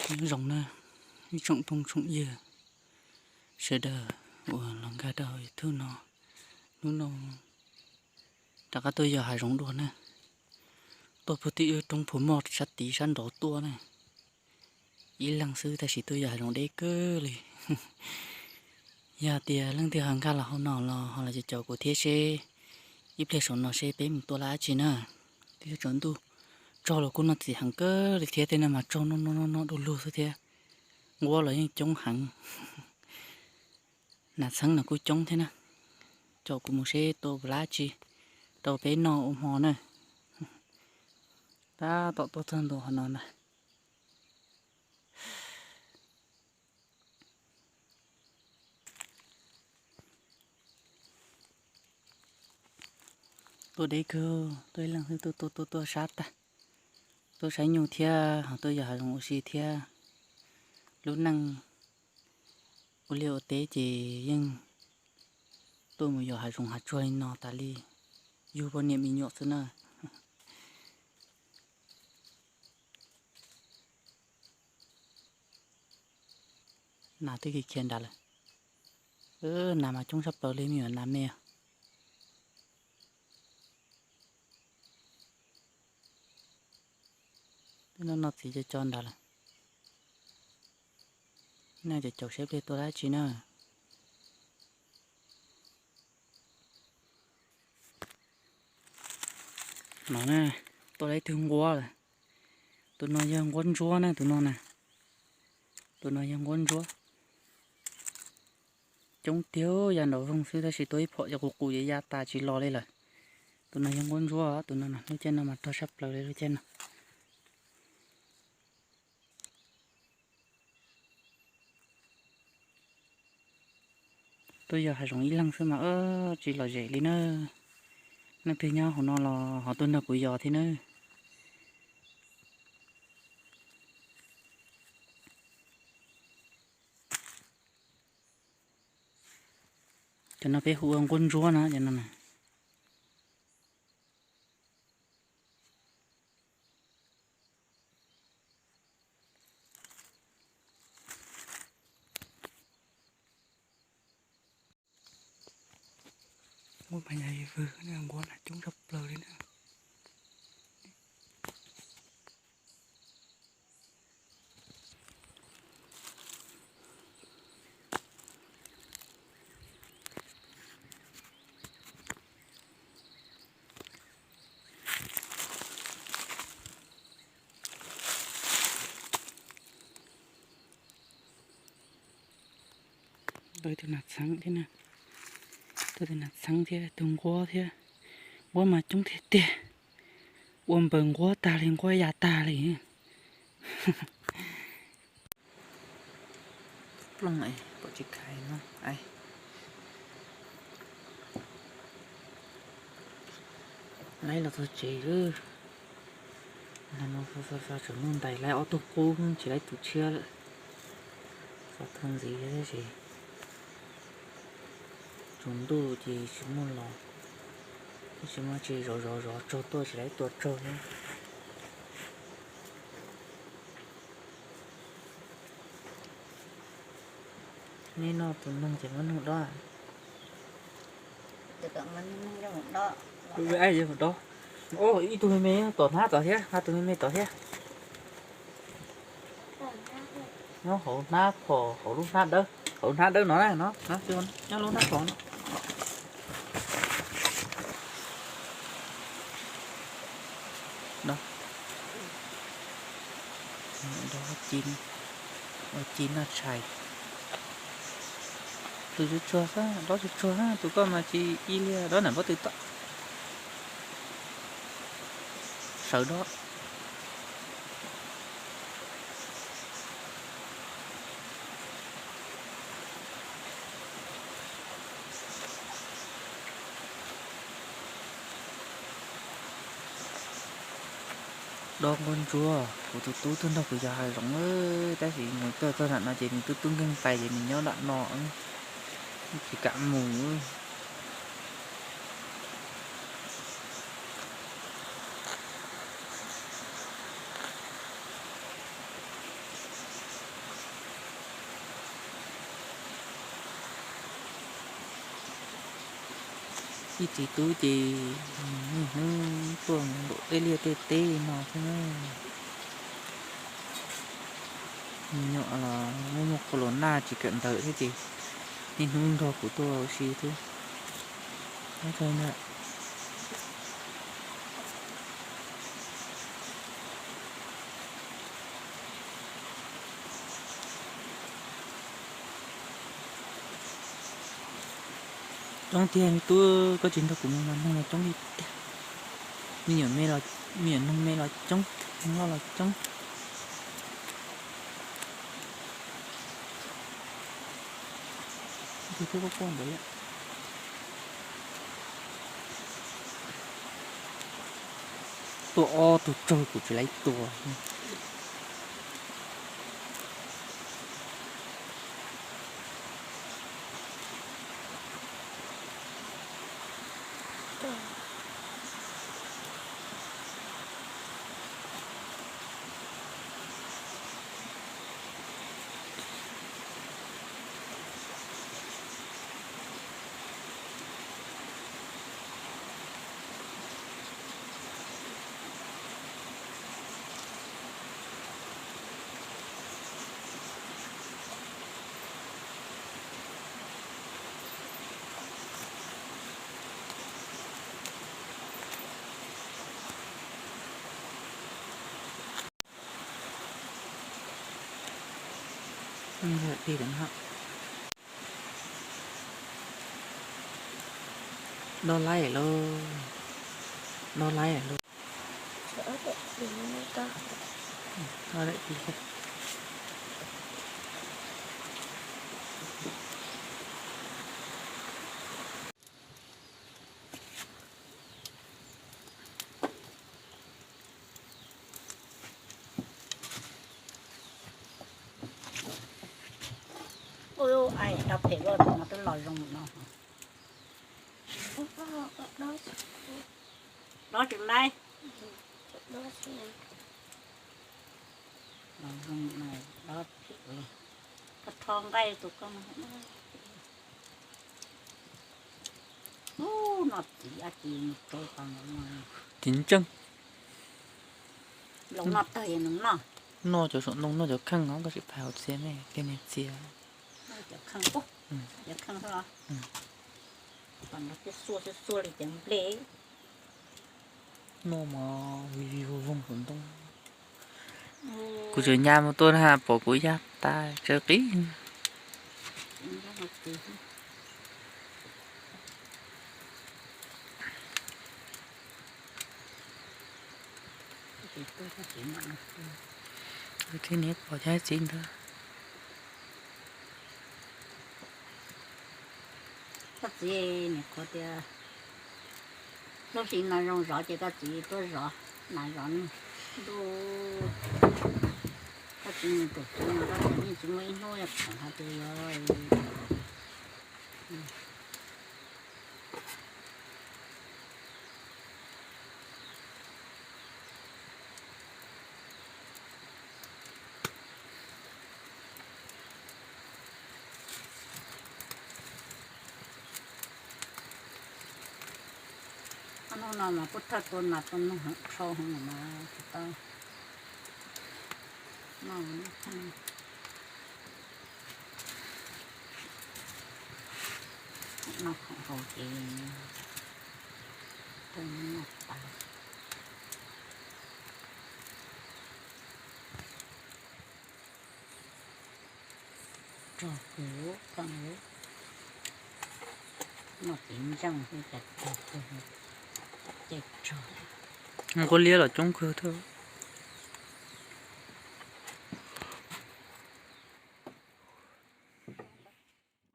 Nyob zoo na, ib tsoom phooj tsoom ywg sawv daws uas los nkag rau YouTube no, hnub no rov qab tuaj yos hav zoov dua na. Tuaj puag tim wb roob Phu Moj sab tid sab nraud tuaj na. Ib leeg xwb tab sis tuaj yos hav zoov deb kawg li. Yog tias leej twg ho nkag los hauv no los ho los caum kuv thiab seb ib pliag saum no seb peb mus tua laj dab tsi na. Twb yog tsaus ntuj, tsaug los kuj noj txiv heev kawg li thiab, tej no mas tsaug noj noj noj noj du lug xwb thiab. Nquab los yeej coob heev. Nas txheeb no kuj coob thiab na. Caum kuv mus seb tua laj dab tsi rau peb noj ua hmo na. Tab tom tuaj txog ntua qhov no ntag. Tuaj deb kawg, tuaj ib leeg xwb tuaj tuaj tuaj tuaj sab tag. Tuaj saib nyuj thiab ho tuaj yos hav zoov ua si thiab. Lub neej ua liaj ua teb ces yeej tuaj mus yos hav zoov hav tsuag li no tas li, yug poj niam me nyuam xwb na. Nas twb khiav khiav nrad lawm. Nas mas coob tshaj plaws li, me nyuam nas me. Twb noj noj txiv co co nrad lawm. Nej caum caum seb pliag tua dab tsi na. No na, tua tau ib tug nquab lawm. Tus no yog nquab ntsuab na, tus no na. Tus no yog nquab ntsuab. Coob tiag, ya nraum zoov xwb tab sis tua ib phom ces qus qus ces ya tas tsis los li lawm. Tus no yog nquab ntsuab, tus no lub caij no mas rog tshaj plaws li lub caij no. Tuaj yos hav zoov ib leeg xwb mas tsis lom zem li na. Leej twg nyob hauv no los ho tuaj nrog kuv yos thiab na. Cov no peb hu ua nquab ntsuab no, cov no na. Nquab mas yog vwg, nquab mas coob tshaj plaws li na. Tau tus nas txheeb thiab, tau tus nas txheeb thiab tus nquab thiab. Nquab mas coob tiag tiag, ua npaws nquab tag li, nquab ya tag li. Plooj pom tsis khaiv no. Laib los txog tsev lawm. Tseem muaj ntais laib ob tug qub tsis laib tus tshiab lawm. Xov thawj ntxiv thiab tab sis tsaus ntuj ces tsis muaj los, tsis muaj tsis zov zov zov tsaug tuaj tsis laib tua tsaug thiab. Neb noj tus noog ces muab noog dob. Dob. Ib tug me me tom hnab tod thiab, ob tug me me tod thiab. Nyob hauv hnab phom, hauv lub hnab dawb, hauv hnab dawb no na, no, nyob lub hnab phom no. Dob ci noj tshais. Tus tsuag tsuag xwb, dob tsuag tsuag, tus koj mas tsis ib liag dob nram pob tw tom. Sawv dob. Dob nquab ntsuab, kuv tus tub tuaj nrog kuv yos hav zoov, tab sis mus tuaj txog nram no ces nws tub tub nkeeg tais ces nws nyob nram no, tsis kam mus. Ib txiv tub ces niaj hnub tuaj nkaum tej liaj tej teb li no xwb na. Me nyuam los muaj muaj corona tsis kawm ntawv thiab ces niaj hnub nrog kuv tuaj ua si xwb. Coob tiag me tub, koj tsis nrog kuv mus mas noog los coob li tiag. Me nyuam me los, me nyuam noog me los coob, noog loj los coob. Tus twb quaj quaj ntawd. Tuaj ob tug raug kuv tsis laib tua. Dob laib lauj, dob laib lauj. Ua, ai, dob phem luaj, tus no twb los zoo no. Dob tsis laib. Los zoo no, dob phem li. Koj rho nqaij tus koj. Ub, no txiv dab tsi mus rau tau no. Txiv ntseej. Los noj tag noj. Noj cov saum ntoo, noj cov kheej os, koj sim pais hauv txias me, tej niag txias. Noj cov kheej, cov kheej xwb los. Kom no xub xuaj xub xuaj li cov nplej. Noj mas vig vig voog voog saum ntoo. Kuv tseem nyas mus tua na, pom kuv yaj tas tsawv qib. Kuv thiaj niam pom cov txiv ntawd. Koj txiv nim qhuav tias lub hli no zoo zov ces koj txiv tuaj zov, nas zov ntuj. Koj txiv tus txiv no koj txiv yeej tsis muaj ib hnub yog khoom hais tias yog. Hnub no mas kuj thawj tua nas tua noog heev dhau heev mas tsis tau noj. Noj khoom haus ces noj tas. Rog kawg, noj txiv ntseej xwb cas rog kawg, ces rog. Nqua liab los coob kawg thiab.